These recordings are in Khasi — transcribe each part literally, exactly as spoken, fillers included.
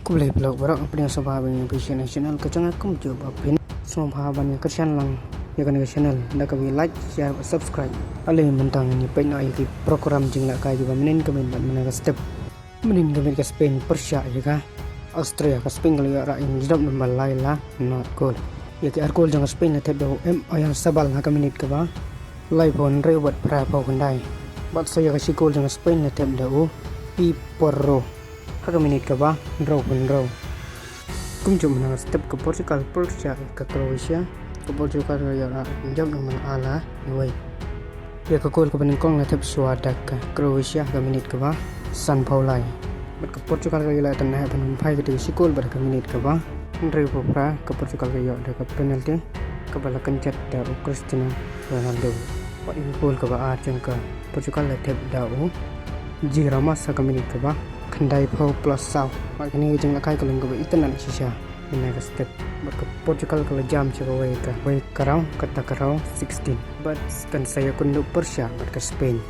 Khublei phi baroh, pdiang sngewbha ban ïa phi sha kane ka channel ka jong nga kumjuh ba phin sngewbha ban ïa kyrshan lang ïa kane ka channel da kaba like, share bad subscribe. Ale mynta ngin ïa peit noh ïa ki program jingïalehkai kiba mynnin ka miet bad mynne ka step. Mynnin ka miet ka Spain pyrshah ïa ka Austria, ka Spain ka la ïoh rah ïa ka jingjop number lai la not goal. Ïa ki ar goal jong ka Spain la thep da u M Oyarzabal ha ka minit kaba laiphew hynriew bad phraphew khyndai. Bad sa ïa ka shi goal jong ka Spain la thep da u Piporro ha ka minit kaba hynriewphew hynriew. Kumjuh mynne ka step ka Portugal pyrshah ïa ka Croatia, ka Portugal ka la ïoh rah ïa ka jingjop number ar la uwei. Ïa ka goal kaba nyngkong la thep shuwa da ka Croatia ha ka minit kaba sanphew lai. Bad ka Portugal ka la ïaleh tang heh ban pynphai kata ka shi goal bad ha ka minit kaba hynriewphew phra ka Portugal ka ïoh da ka penalty kaba la kynjat da u Cristiano Ronaldo. Bad ïa ka goal kaba ar jong ka Portugal la thep da u G Ramos ha ka minit kaba khyndaiphew plus saw. Bad kane ka jingïalehkai ka long kaba itynnad shisha mynne ka step. Bad ka Portugal ka la jam sha kawei ka, wei ka round, kata ka round sixteen. Bad kan sa ïakynduh pyrshah bad ka Spain.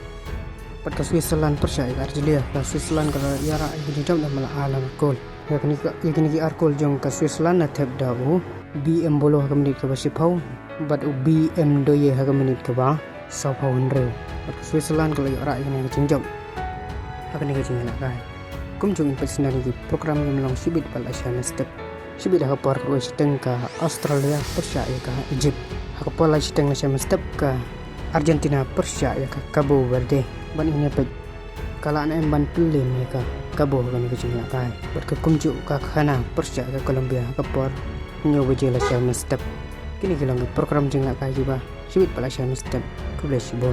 Bad ka Switzerland pyrshah ïa ka Algeria, ka Switzerland ka la ïoh rah ïa ka jingjop number ar la not goal. Ïa kine ki, ïa kine ki ar goal jong ka Switzerland la thep da u B Embolo ha ka minit kaba shiphew bad u B Ndoye ha ka minit kaba sawphew hynriew. Bad ka Switzerland ka la ïoh rah ïa kane ka jingjop ha kane ka jingïalehkai. Kumjuh ngin peit shuwa ïa ki program kiba long shibit pat la shai mynstep. Shibit ha ka por khatwei shiteng ka Australia pyrshah ïa ka Egypt. Ha ka por lai shiteng la shai mynstep ka Argentina pyrshah ïa ka Cabo Verde. Bad ngin ïa peit ka lah ne em ban pynlem ïa ka Cabo ha kane ka jingïalehkai. Bad ka kumjuh ka Ghana pyrshah ïa ka Colombia ha ka por hynñiew baje la shai mynstep. Kine ki long ki program jingïalehkai kiba shibit pat la shai mynstep. Khublei shibun.